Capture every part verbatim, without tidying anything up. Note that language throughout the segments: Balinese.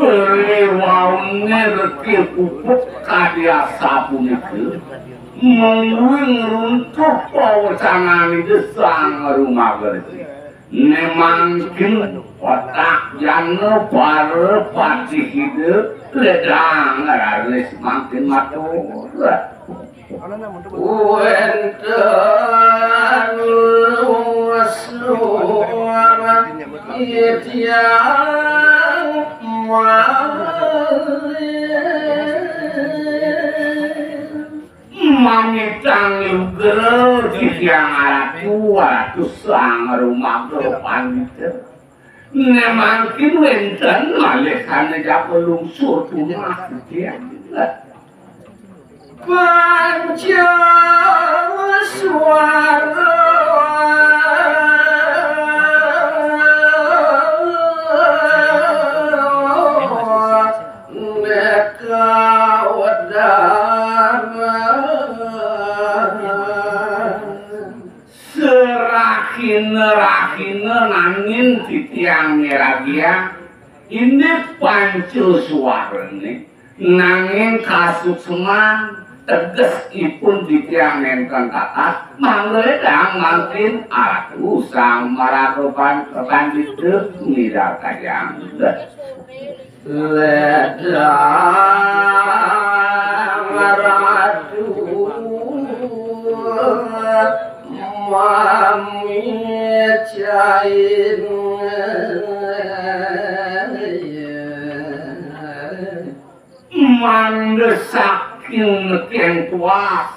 Riwauné Reti Pupuk kadi asapunika, mungguing runtuh pawecanan Ida Sang Rumagersi. Né mangkin otak jana para patih Ida ledang raris mangkin matur. Wénten lungsur titiang malih. Mamitang lugra titiang Ratu, Ratu Sang Rumager Pandita. Né mangkin wénten malih sané japa lungsur tumah titiang. Panca swara neka wedang. Serahina-rahina nanging titiang miragiang indik panca swarané, nanging kasuksman tegesipun titiang nénten kakat, mangda ledang mangkin Ratu Sang Maraga Pan-, Pandita midartayang. Ledang Ratu mamicain. Mangda saking nekeng tuas,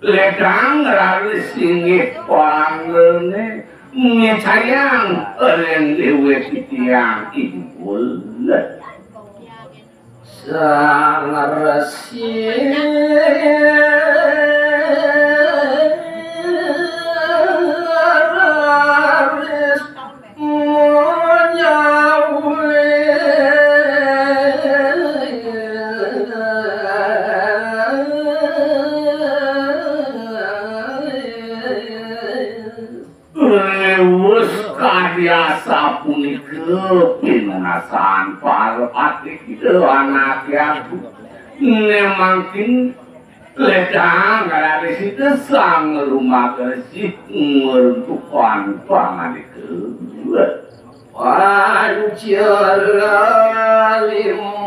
ledang raris inggih palanggané micayang ring déwé titiang Ibu. Sang Resi raris menyawil. Riwus kadi asapunika pinunasaan para patih Ida anaké agung. Né mangkin ledang raris Ida Sang Rumagersi ngruntuhang pangandika. Panca lima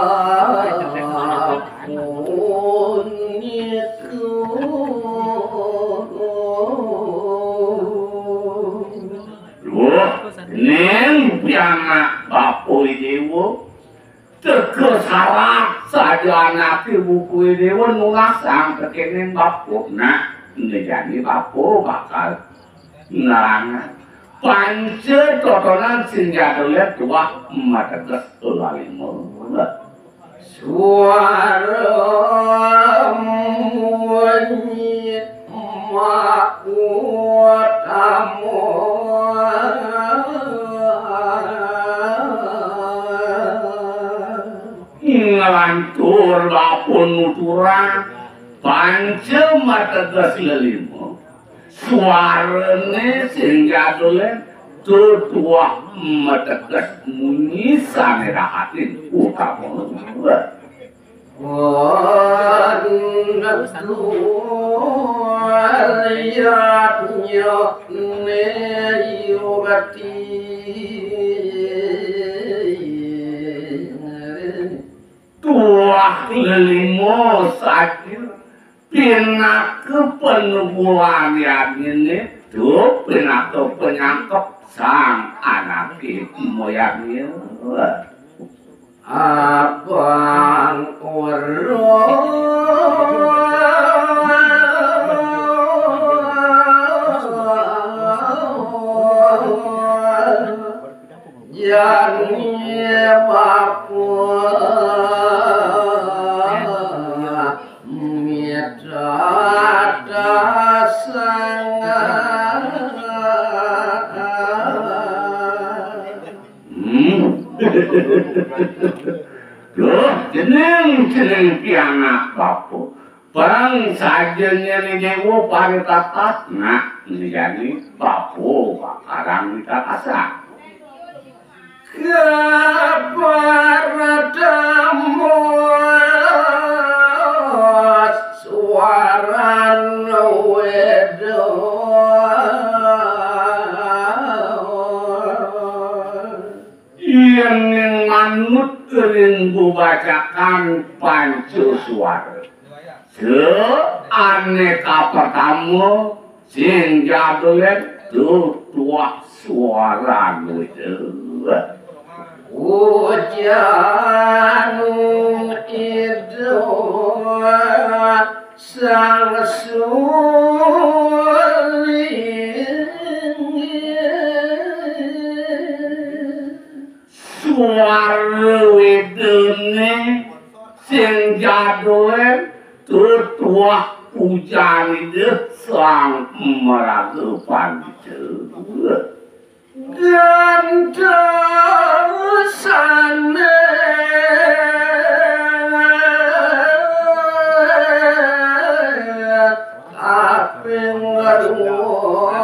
punika. Duh, ning pianak bapa Idéwa. Teka sarat saja anaké buka Idéwa nunas sang tekéning bapa. Nah, né jani bapa bakal nerangang. Panca totonan sing jadulé tuah mateges lalima. Suara munyi makutama. Nglantur bapa nuturang, panca mateges lelima. Suarané sing jadulé tuah mateges munyi sané rahatin utama. Wan yatnya ne yugati. Tuah lelima saja pinaka panubuhan yadnyané, tuh pinaka panyangkep sang anaké moyadnya. Apang urung jani bapa. Duh, jeneng-jeneng pianak bapa. Pang sajené déwa paritatas, nah, jani bapa pakarang witakasan. Kapertama swaran wéda. Yén manut ring bebacakan panca suara. Sa ané kapertama sing jadulén tuah suaran wéda. Ujan Ida Sang Suling. Suara wédané sing jadulé tuah pujan Ida Sang Maraga Pandita. Gantosane kaping rua.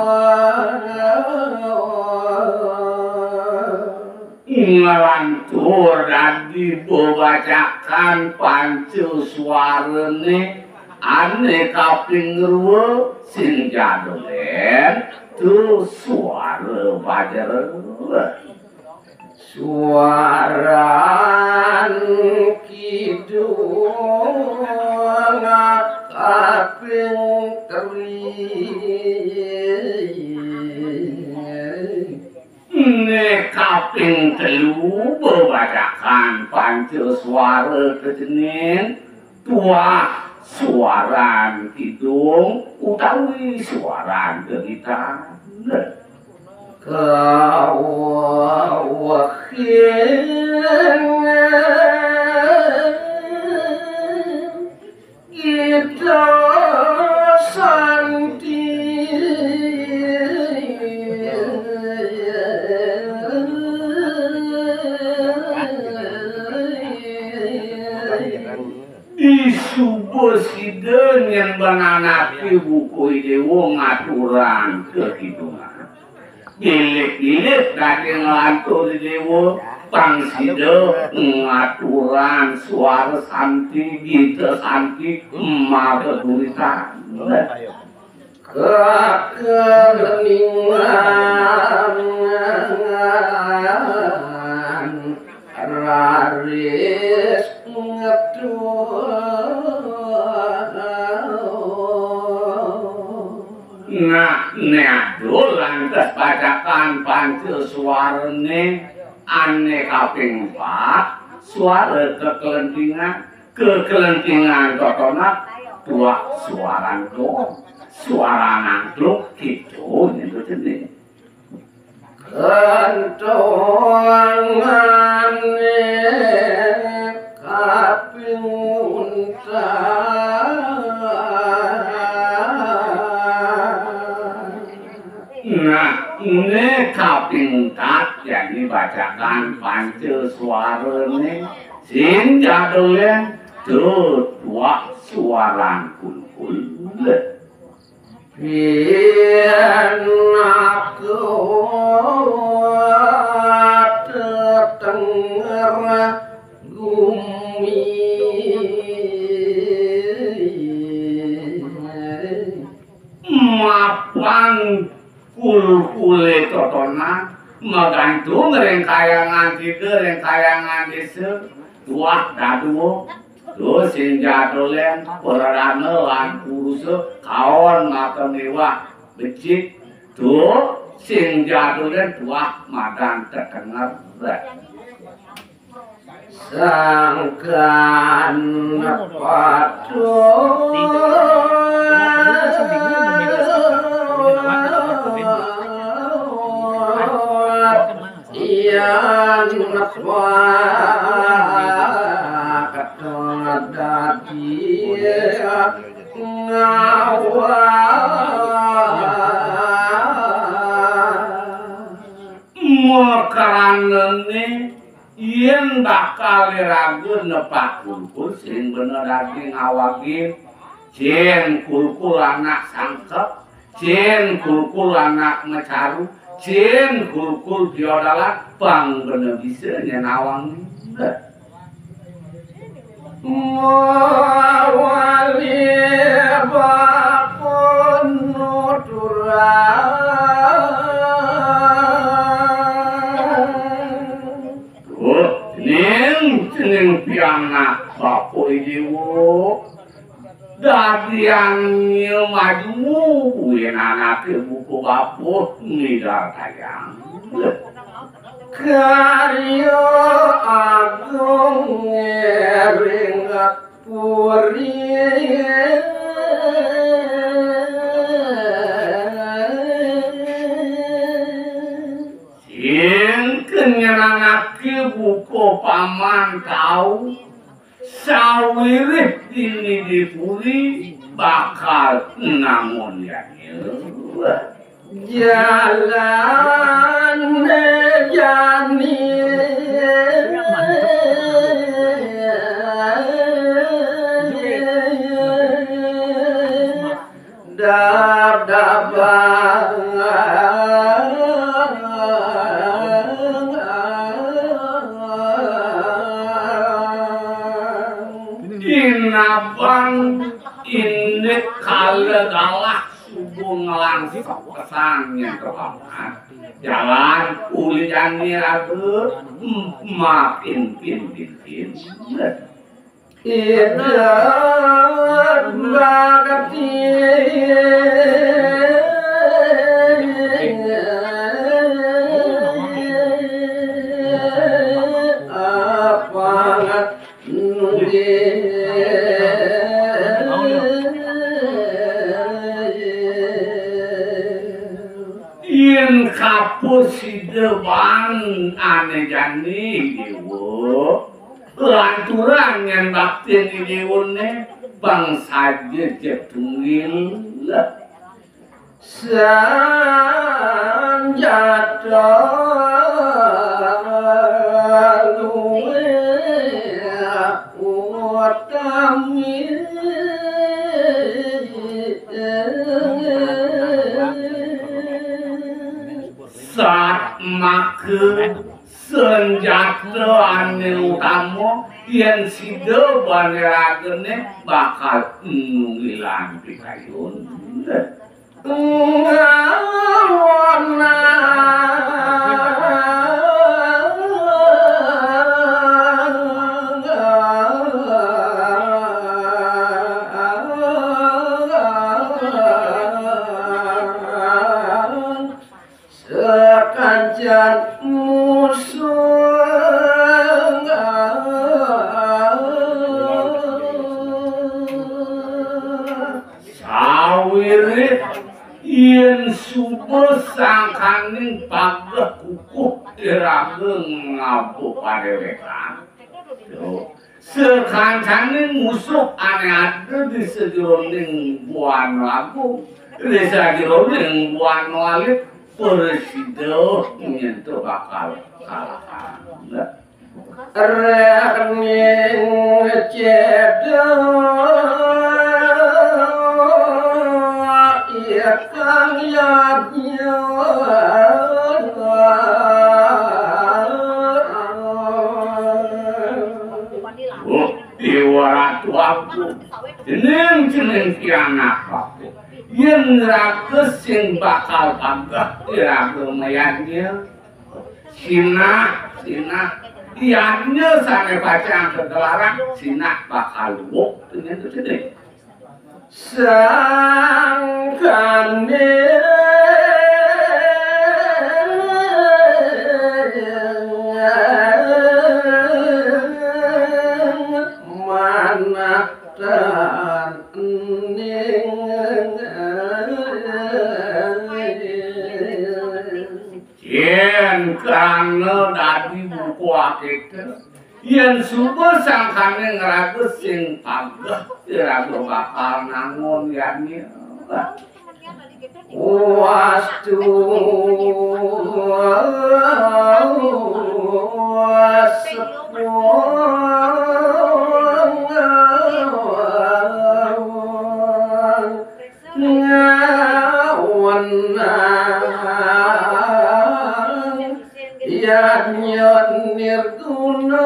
Nglantur dadi bebacakan panca suarane ane kaping rua sing jadolen tu suara bajra. Suaran kidung kaping teri. Ene kaping telu bebacakan panca suara kejenin tuah suaran kidung utawi suaran genitan. Kawahin Ida Santi. Disuba sida nyembananake buku Idewa ngaturang kekitungan. Gilik-gilik dadi nglantur dewa, pang sida ngaturang suara santi, gita santi, magaguritan. Kakeleningan raris ngetu. Nah, ne adul lantas bacakan panca suarane ane kaping empat, suara kekelentingan, kekelentingan totonak, tuah suaran dong, suaran angklung, gitu, gitu jenis. Kentongane kaping untat. Nah, ne kaping untat, jani bacakan panca suarane sing jadolen tuah suaran kulkul. Pinaka tetenger gumi. Mapan kulkule totonan magantung ring kayangan tiga, ring kayangan desa, tuah dadua. Tuh sing jadolen pradana lan purusa kaon mata mewah becik. Tuh sing jadolen tuah madan tetenger. Sangkan patuh. Yan paketel dadi ngawal. Makaranane Yén bakal iraga nepak kulkul sing bener dadi ngawagin, cén kulkul anak sangkep, cén kulkul anak macaru, cén kulkul piodalan, pang bener bisa nyén awang. Mawali bakun nuturan. Duh, ning, ning pianak bapa ibu. Dadian maju, yén anaké buka bapa, ngidartayang. Karya agung ngiring puri. Sing kenyenangaké buka paman tau, sawiréh dini di puri bakal nangun yadnya. Jalan jani dadabang. Inabang indik kala galah suba nglangsok pesan nyén kepamat. Jalan uli jani raga, makin pin-pin-pin. Idep bakti apangat nunggil. Yén kapus sida bang ané jani déwa, lanturang nyén baktin i déwané, bang saja jeg tunggil. Sanjata luwih utami. Satmaka sanjata ané utama, yén sida bani ragané bakal nunggilang pikayun. Ngawana. Sakancan musuh. Sawiréh yén suba sangkaning pageh kukuh iraga ngaba padéwékan. Yo. Sakancaning musuh ané ada di sajeroning Buana Agung, di sajeroning Buana Alit, prasida nyentuh bakal kalah. Réh ning céda ikang yadnya. Oh, Déwa Ratu Agung, jeneng-jeneng pianak aku. Yén raga sing bakal pageh iraga mayadnya, sinah, sinah. Yadnya sané pacang kagelarang, sinah bakal luwuk, ternyata sedih. Sangkaning manah taning. Yén krana dadi buka akéto, yén suba sangkaning raga sing pageh iraga bakal nangun yadnya. Wastu ngawenang yan nirguna.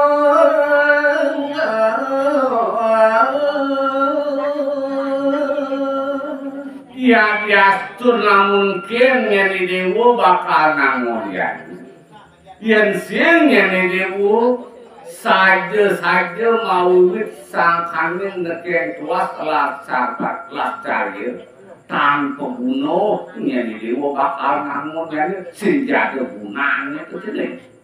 Yadiastun lamun kén nyai déwa bakal nangun yan. Yén sing nyai déwa saja-saja mawiwit sangkaning nekeng tuas las sabat las cahya tanpa guna nyai déwa bakal nangun yan sing jaga gunanya itu cenah.